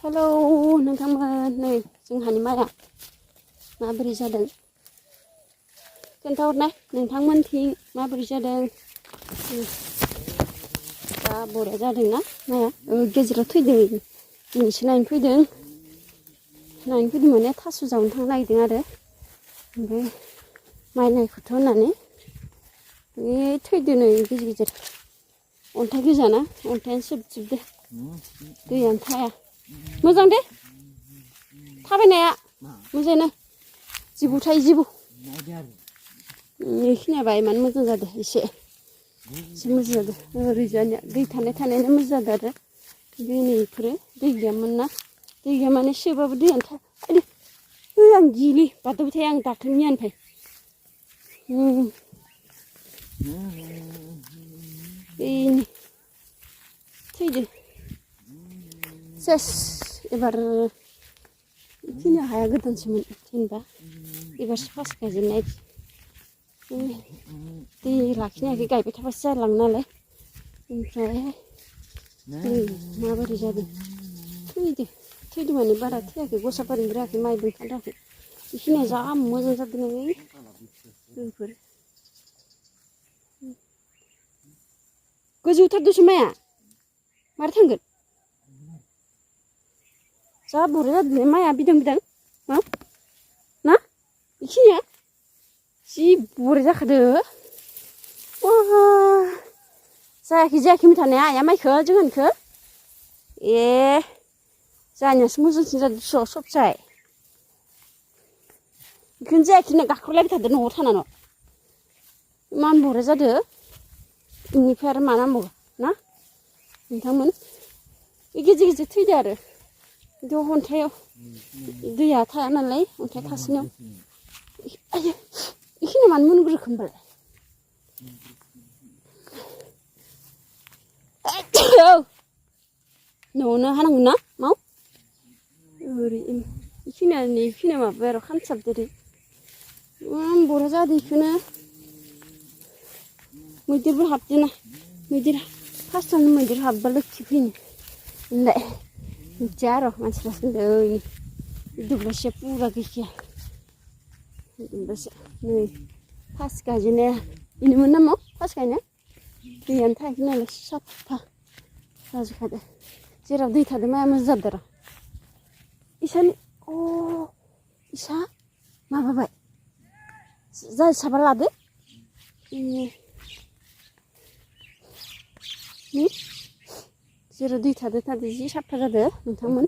hello नोंथांमोन नै जोंहानि माइआ माबोरै जादों खोन्थाहरनाय नोंथांमोनथिं माबोरै जादों दा बरिया जादोंना माइआ गेजेराव थैदों दिनैसो नायनो फैदों माने थास' जावनो थांनो नागिरदों आरो ओमफ्राय माइ नायखोथ' होननानै बे थैदों नै गेजेर गेजेर अन्थाइ गोजाना अन्थायानो सोबजोबदो दैयानो थाया मोजां दे थाबायनाया मोजाङैनो जिबौ थायो जिबौ बेखिनिया बायमान मोजां जादों एसे मोजां जादों ओरैजानिया दै थानायानो मोजां जादों आरो ओमफ्राय नैफोरो दै गैयामोन ना दै गैया माने सोबाबो दैयानो थाया आं गिलि बारदावबाय थायो आं दाख्लैनियानिफ्राय बेनो थैदो सेस एबार बेखिनि हाया गोदानसोमोन जेनेबा एबारसो फार्स्ट गायजेननाय दै लाखिनो हायाखै गायबाय थाबासो जालाङो नालाय ओमफ्राय माबोरै जादों थैदो माने बारा थैयाखै गसाबारिनिफ्राय रायाखै माइबो ओंखाराखै बेखिनिया जा मोजां जादों नै दैफोर गोजौथारदोसो माइया मारै थांगोन जा बरिया जादों माइया बिदां मा ना बेखिनिया जि बरिया जाखादो जायाखैमोन थानाया आइया माइखौ जोंहानिखौ ए जाहानियासो मोजांसिन जादों सबसाय बेखौनो जायाखैनो गाख्रबलायबाय थादो न'आव थानानै इमान बरिया जादो बेनिफ्राय आरो मा नांबावगौ ना नोंथांमोन बे गेजेर गेजेर थैदो आरो खिन्थु अन्थायाव दैया थाया नालाय अन्थाइ थासिनायाव बेखिनि मानो मोनग्रोखो होमबालाय न'आवनो हानांगोन ना माव ओरै बेखिनिया माबाबाय आरो खामसाबदो इमान बरिया जादो बेखौनो मैदेरबो हाबदोना मैदेर फार्स्टआवनो मैदेर हाबबा लोखि फैनो होनलाय मिथिया आरो मानसिफ्रासो होनदों दुब्लिसेया पुरा गैखाया दुब्लिसे नै फार्स्ट गायजेननाया बेनोमोन नामा फार्स्ट गायनाया दैयानो थायाखै नालाय साफा जाजोबखादो जेराव दै थादों माया मोजां जादों र' इसानि इसा माबाबाय साबा लादो जेराव दै थादो जि साफा जादो नोंथांमोन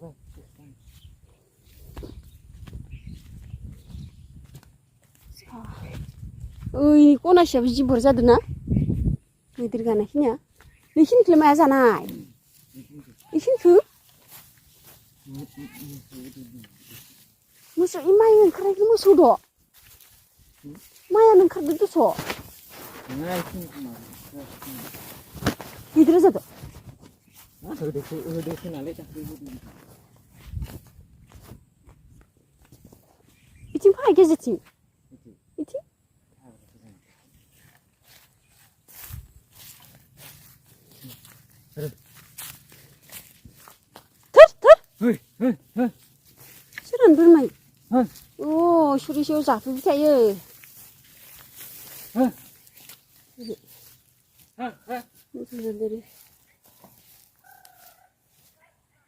ओइ खनासेयाबो जि बरिया जादों ना मैदेर गानायखिनिया नोंसिनिखौलाय माया जानाय बेखिनिखौ मोसौ माइ ओंखारनायखौ मोसौ द' माइयानो ओंखारदों दस' गिदिर जादों बिथिं फै गेजेरथिं बिथिं सोरानो बोरमाय इसोर एसेयाव जाफैबाय थायो मोजां जादो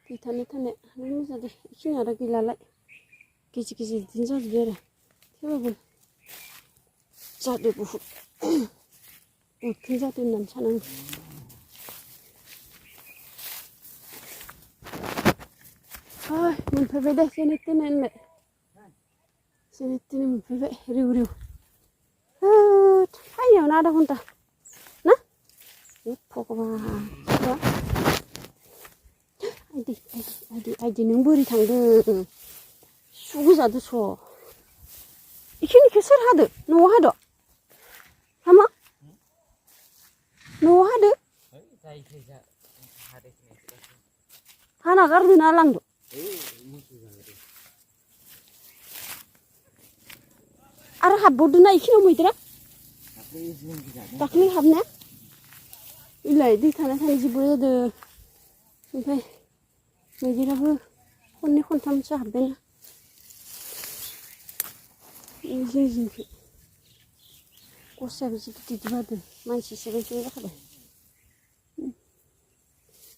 दै थानाय मोजां जादो बेखिनि आरो गैलालाय गेजेर गेजेर बिदिनो जाजोब्बाय आरो थेवबाबो जादो बहुद बहुदखौनो जादो होननानै सानो आं मोनफैबाय दे जेने तेने होनबाय जेने तेने मोनफैबाय रिउ फैनायावनो आधा घन्टा ना भगबान आइदि नों बोरै थांदों सुगोजादोस' बेखिनिखौ सोर हादो न'आव हादो हामा न'आव हादो हाना गारदो ना लांदो आरो हाबबावदोना बेखिनियाव मैदेरा दाख्लै हाबनाया इलाय दै थानाय जि बरिया जादों ओमफ्राय मैदेराबो खननै खनथामसो हाबबायना जिं जिंखै गरसियाबो जि गिदिर गिदिर बारदों मानसिसो बायदि जाखाबाय